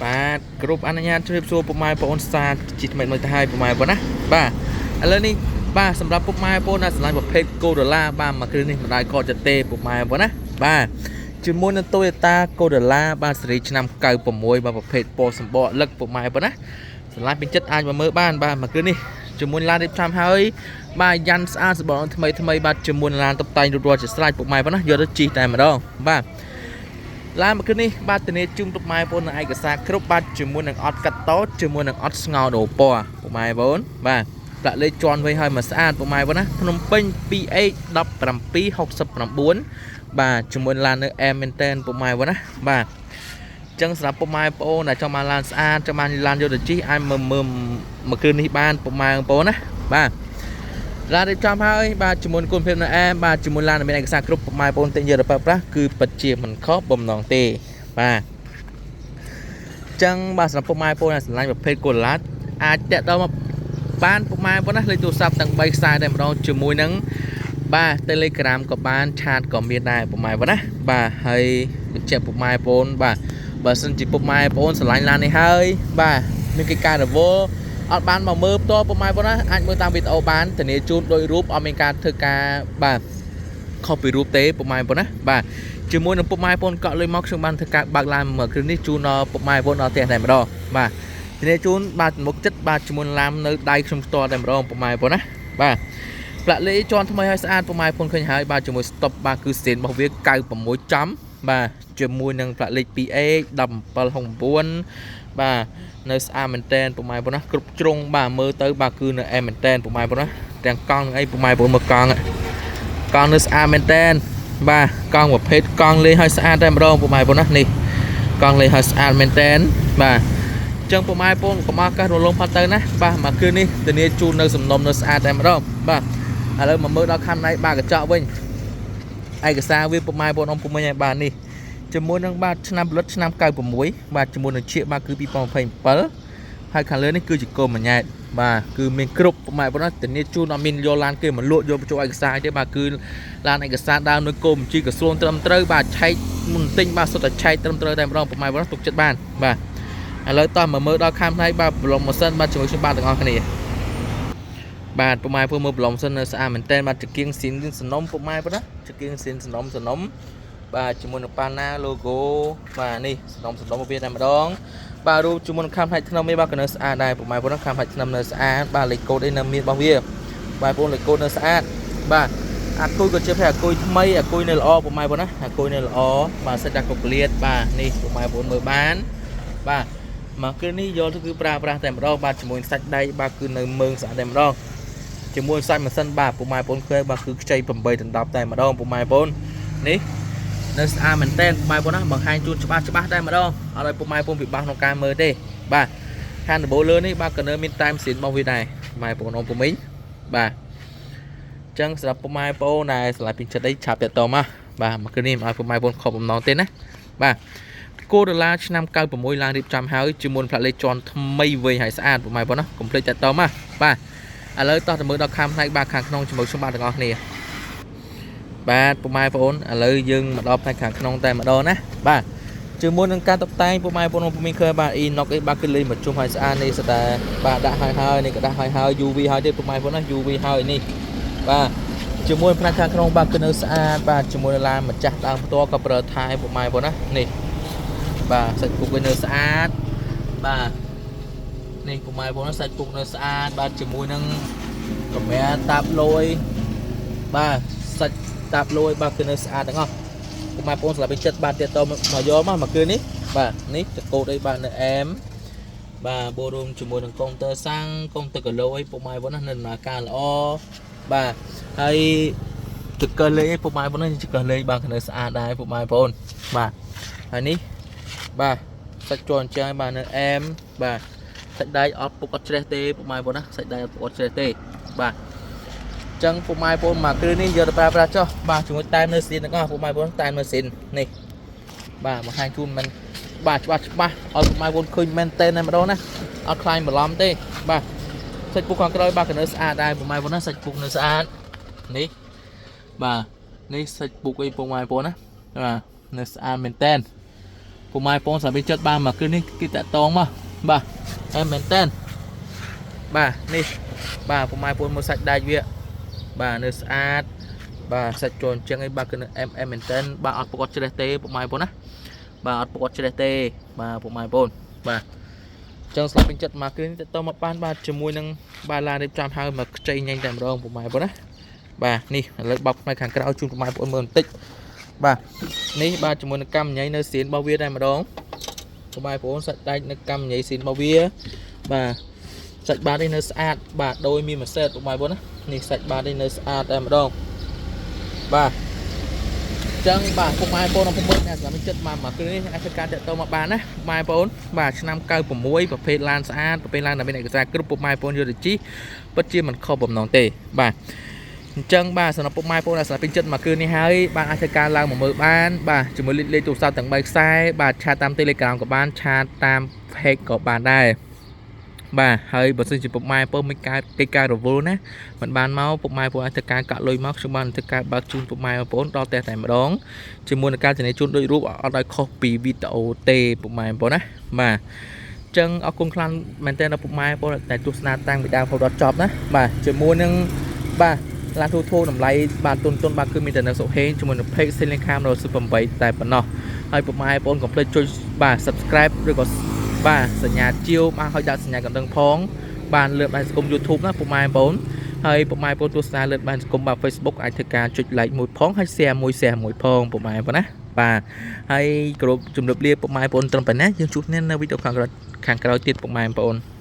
បាទគ្រប់អនុញ្ញាតជម្រាបសួរពុកម៉ែបងប្អូនសាជាថ្មីមួយទៅហើយពុកម៉ែបងប្អូនណាបាទឥឡូវនេះបាទសម្រាប់ពុកម៉ែបងប្អូនដែលស្រឡាញ់ប្រភេទ Corolla បាទមួយគ្រឿងនេះមិនដែរកតទេពុកម៉ែបងប្អូនណាបាទជាមួយនឹង Toyota Corolla បាទស៊េរីឆ្នាំ96បាទប្រភេទពណ៌សម្បកលឹកពុកម៉ែបងប្អូនណាស្រឡាញ់ពេញចិត្តអាចមកមើលបានបាទមួយគ្រឿងនេះជាមួយឡានរៀបចំហើយបាទយ៉ាន់ស្អាតសម្បកថ្មីថ្មីបាទជាមួយនឹងឡានតុបតែងរួចរាល់ជាស្រេចពុកម៉ែបងប្អូនណាយកទៅជិះតែម្ដងបាទ ឡានមួយគ្រឿងនេះបាទធានាជូនពុកម៉ែបងប្អូននៅឯកសារគ្រប់បាទជាមួយនឹងអត់កាត់តជាមួយនឹងអត់ស្ងោដូពណ៌ពុកម៉ែបងប្អូនបាទប្រាក់លេខជន់វិញហើយមកស្អាតពុកម៉ែបងប្អូនណាភ្នំពេញ 2H 1769បាទជាមួយឡាននៅអែមមែនតែនពុកម៉ែបងប្អូនណាបាទចឹងសម្រាប់ពុកម៉ែបងប្អូនដែលចង់បានឡានស្អាតចង់បានឡានយកទៅជិះអាចមើលមើលមួយគ្រឿងនេះបានពុកម៉ែបងប្អូនណាបាទឡានរៀបចំហើយបាទជាមួយគុណភាពនៅអែមបាទជាមួយឡានដែលមានឯកសារគ្រប់ពុកម៉ែបងប្អូនទិញយកទៅប្រើប្រាស់គឺពិតជាមិនខុសបំណងទេបាទចឹងបាទសម្រាប់ពុកម៉ែបងប្អូនដែលស្រឡាញ់ប្រភេទកូឡាអាចតាក់ទងមកបានពុកម៉ែបងប្អូនណាលេខទូរស័ព្ទទាំង3ខ្សែតែម្ដងជាមួយនឹងបាទ Telegram ក៏បានឆាតក៏មានដែរពុកម៉ែបងប្អូនណាបាទហើយបញ្ជាក់ពុកម៉ែបងប្អូនបាទបើសិនជាពុកម៉ែបងប្អូនស្រឡាញ់ឡាននេះហើយបាទមានកិច្ចការរវល់អត់បានមកមើលផ្ទាល់ពុកម៉ែបងប្អូនណាអាចមើលតាមវីដេអូបានធានាជូនដោយរូបអត់មានការធ្វើការបាទខុសពីរូបទេពុកម៉ែបងប្អូនណាបាទជាមួយនឹងពុកម៉ែបងប្អូនកក់លុយមកខ្ញុំបានធ្វើការបើកឡានមួយគ្រឿងនេះជូនដល់ពុកម៉ែបងប្អូនដល់ផ្ទះតែម្ដងបាទធានាជូនបាទមុខចិត្តបាទជាមួយឡាននៅដៃខ្ញុំផ្ទាល់តែម្ដងពុកម៉ែបងប្អូនណាបាទផ្លាកលេខជាន់ថ្មីឲ្យស្អាតពុកម៉ែបងប្អូនឃើញហើយបាទជាមួយ stop បាទគឺសេនរបស់វា96ចំបាទជាមួយនឹងផ្លាកលេខ 2A 1769បាទនៅស្អាតមែនតែនពុកម៉ែបងប្អូនណាគ្រប់ជ្រុងបាទមើលទៅបាទគឺនៅអែមមែនតែនពុកម៉ែបងប្អូនណាទាំងកង់និងអីពុកម៉ែបងប្អូនមើលកង់កង់នៅស្អាតមែនតែនបាទកង់ប្រភេទកង់លេងឲ្យស្អាតតែម្ដងពុកម៉ែបងប្អូនណានេះកង់លេងឲ្យស្អាតមែនតែនបាទចឹងពុកម៉ែបងប្អូនកុំអស់កាសរលំផាត់ទៅណាបាទមកគឺនេះធានាជូននៅសំណុំនៅស្អាតតែម្ដងបាទឥឡូវមកមើលដល់ខាងណៃបាទកញ្ចក់វិញឯកសារវាពុកម៉ែបងប្អូនអ៊ំពុំមិញឲ្យបាទនេះជាមួយនឹងបាទឆ្នាំផលិតឆ្នាំ96បាទជាមួយនឹងឈៀកបាទគឺ2027ហើយខាងលើនេះគឺជាគោមញ៉ែតបាទគឺមានគ្រប់ពុកម៉ែបងប្អូនណាធានាជូនអត់មានយកឡានគេមកលក់យកបញ្ចូលឯកសារទេបាទគឺឡានឯកសារដើមនៅគោមជីក្រសួងត្រឹមត្រូវបាទឆែកមុនទិញបាទសុទ្ធតែឆែកត្រឹមត្រូវតែម្ដងពុកម៉ែបងប្អូនទុកចិត្តបានបាទឥឡូវតោះមកមើលដល់ខាងផ្នែកបាទប្រឡងម៉ាស៊ីនបាទជាមួយខ្ញុំបាទទាំងអស់គ្នាបាទពុកម៉ែពូមើលប្រឡងម៉ាស៊ីននៅស្អាតមែនតើបាទចង្គៀងស៊ីនសនំពុកម៉ែប៉ុណ្ណាចង្គៀងស៊ីនសនំសនំបាទជាមួយនឹងប៉ាណា logo បាទនេះសនំសនំវាតែម្ដងបាទរូបជាមួយនឹងខាំផ្នែកធ្នឹមនេះបាទក៏នៅស្អាតដែរពុកម៉ែប៉ុណ្ណាខាំផ្នែកធ្នឹមនៅស្អាតបាទលេខកូដអីនៅមានរបស់វាបាទបងលេខកូដនៅស្អាតបាទអាគុយក៏ជាភេទអាគុយថ្មីអាគុយនៅល្អពុកម៉ែប៉ុណ្ណាអាគុយនៅល្អបាទសិតតែកុកលៀតបាទនេះពុកម៉ែបងមើលបានបាទមកគ្រឿងនេះយកទៅគឺប្រើប្រាស់តែម្ដងបាទជាមួយសាច់ដែកបាទគឺនៅមើងស្អាតតែម្ដងជាមួយសាច់ម៉ាស៊ីនបាទពុកម៉ែបងឃើញបាទគឺខ្ចី8ដណ្ដប់តែម្ដងពុកម៉ែបងនេះនៅស្អាតមែនតើពុកម៉ែបងណាបង្ហាញជូនច្បាស់ច្បាស់តែម្ដងអត់ឲ្យពុកម៉ែបងពិបាកក្នុងការមើលទេបាទខាងដំបូលលើនេះបាទក៏នៅមានតែមស៊ីនរបស់វាដែរម៉ែបងអូនពុំមីងបាទចឹងសម្រាប់ពុកម៉ែបងដែលឆ្លាយពីចិត្តអីឆាប់តាក់តមកបាទមកគឺនេះមិនឲ្យពុកម៉ែបងខកបំណងទេណាបាទគោដុល្លារឆ្នាំ96ឡើងរៀបចំហើយជាមួយផ្លាកលេខជាន់ថ្មីវិញហើយស្អាតពុកម៉ែបងណាកុំភ្លេចតាក់តមកបាទឥឡូវតោះទៅមើលដល់ខាងផ្នែកបាទខាងក្នុងជាមួយខ្ញុំបាទទាំងអស់គ្នាបាទពុកម៉ែបងប្អូនឥឡូវយើងមកដល់ផ្នែកខាងក្នុងតែម្ដងណាបាទជាមួយនឹងការតុបតែងពុកម៉ែបងប្អូនពុំមានឃើញបាទ inox អីបាទគឺលេងមកជុំឲ្យស្អាតនេះស្តែបាទដាក់ហើយហើយនេះក៏ដាក់ហើយហើយ UV ហើយទេពុកម៉ែបងប្អូនណា UV ហើយនេះបាទជាមួយផ្នែកខាងក្នុងបាទគឺនៅស្អាតបាទជាមួយនឹងឡានម្ចាស់ដើមផ្ទាល់ក៏ប្រើថែពុកម៉ែបងប្អូនណានេះបាទសាច់ពុកវានៅស្អាតបាទនេះពុកម៉ែបងប្អូនណាសាច់ពុកនៅស្អាតបាទជាមួយនឹងកាមេរ៉ាតាបលយបាទសាច់តាបលយបាទគឺនៅស្អាតទាំងអស់ពុកម៉ែបងប្អូនស្លាប់ចិត្តបាទទៀតតមកយកមកមកគឺនេះបាទនេះតកូដអីបាទនៅអែមបាទបូរួមជាមួយនឹងកុងទ័រសាំងកុងទ័រគីឡូអីពុកម៉ែបងប្អូនណានៅដំណើរការល្អបាទហើយចង្កឹះលេងឯពុកម៉ែបងប្អូនណាចង្កឹះលេងបាទគឺនៅស្អាតដែរពុកម៉ែបងប្អូនបាទហើយនេះបាទសាច់ជន់ចាយបាទនៅអែមបាទសាច់ដែកអត់ពុកអត់ច្រេះទេពុកម៉ែបងប្អូនណាសាច់ដែកអត់ពុកអត់ច្រេះទេបាទចឹងពុកម៉ែបងប្អូនមកគ្រឿងនេះយកទៅប្រើប្រាស់ចុះបាទជាមួយតែមនៅស៊ីនទាំងអស់ពុកម៉ែបងប្អូនតែមនៅស៊ីននេះបាទបង្ហាញជូនមិនបាទច្បាស់ច្បាស់ឲ្យពុកម៉ែបងប្អូនឃើញមែនតើតែម្ដងណាអត់ខ្លាញ់បន្លំទេបាទសាច់ពុកខាងក្រោយបាទក៏នៅស្អាតដែរពុកម៉ែបងប្អូនណាសាច់ពុកនៅស្អាតនេះបាទនេះសាច់ពុកអីពុកម៉ែបងប្អូនណាបាទនៅស្អាតមែនតើ ពុកម៉ែបងសាប់ចិត្តបានមកគឺនេះគេតាក់តងមកបាទអែមមែនតើបាទនេះបាទពុកម៉ែបងមើលសាច់ដែកវាបាទនៅស្អាតបាទសាច់ជន់ជាងអីបាទគឺនៅអែមអែមមែនតើបាទអត់ប្រកបច្រេះទេពុកម៉ែបងណាបាទអត់ប្រកបច្រេះទេបាទពុកម៉ែបងបាទចឹងស្លាប់ពេញចិត្តមកគឺនេះតទៅមកបានបាទជាមួយនឹងបាទឡានរៀបចំហើយមកខ្ចីញ៉ាញ់តែម្ដងពុកម៉ែបងណាបាទនេះឥឡូវបោកផ្នែកខាងក្រៅជូនពុកម៉ែបងមើលបន្តិចបាទនេះបាទជាមួយនឹងកម្មញ៉ៃនៅសៀនរបស់វាតែម្ដងពុកម៉ែបងសាច់ដែកនៅកម្មញ៉ៃសៀនរបស់វាបាទសាច់បាតនេះនៅស្អាតបាទដោយមានមួយសេតពុកម៉ែបងណានេះសាច់បាតនេះនៅស្អាតតែម្ដងបាទចឹងបាទពុកម៉ែបងប្អូនអ្នកសម្រាប់ចិត្តមកមកគឺនេះអាចធ្វើការតាក់ទងមកបានណាពុកម៉ែបងបាទឆ្នាំ96ប្រភេទឡានស្អាតប្រភេទឡានដែលមានឯកសារគ្រប់ពុកម៉ែបងយកទៅជិះពិតជាមិនខុសបំណងទេបាទអញ្ចឹងបាទសម្រាប់ពុកម៉ែបងដែលសម្រាប់ពេញចិត្តមកគឺនេះហើយបាទអាចធ្វើការឡើងមកមើលបានបាទជាមួយលេខទូរស័ព្ទទាំង3ខ្សែបាទ chat តាម Telegram ក៏បាន chat តាម Page ក៏បានដែរបាទហើយបើសិនជាពុកម៉ែពើមិនកើតកិច្ចការរវល់ណាមិនបានមកពុកម៉ែពើអាចធ្វើការកាក់លុយមកខ្ញុំបានធ្វើការបើកជូនពុកម៉ែបងប្អូនដល់ផ្ទះតែម្ដងជាមួយនឹងការធានាជូនដូចរូបអត់ឲ្យខុសពីវីដេអូទេពុកម៉ែបងប្អូនណាបាទចឹងអរគុណខ្លាំងមែនទែនដល់ពុកម៉ែបងប្អូនតែទស្សនាតាំងពីដើមរហូតដល់ចប់ណាបាទជាមួយនឹងបាទឡានទូធូតម្លៃបាទទុនទុនបាទគឺមានតែនៅសុហេងជាមួយនឹង Page Ceiling Cam 108តែប៉ុណ្ណោះហើយពុកម៉ែបងប្អូនកុំភ្លេចចុចបាទ Subscribe ឬក៏បាទសញ្ញាជាវបាទឲ្យដាក់សញ្ញាកណ្ដឹងផងបានលើបណ្ដាញសង្គម YouTube ណាពុកម៉ែបងប្អូនហើយពុកម៉ែបងប្អូនទស្សនាលើបណ្ដាញសង្គមបាទ Facebook អាចធ្វើការចុច like មួយផងហើយ share មួយ share មួយផងពុកម៉ែបងប្អូនណាបាទហើយគោរពជម្រាបលាពុកម៉ែបងប្អូនត្រឹមប៉ុណ្ណាយើងជួបគ្នានៅវីដេអូខាងក្រោយខាងក្រោយទៀតពុកម៉ែបងប្អូន។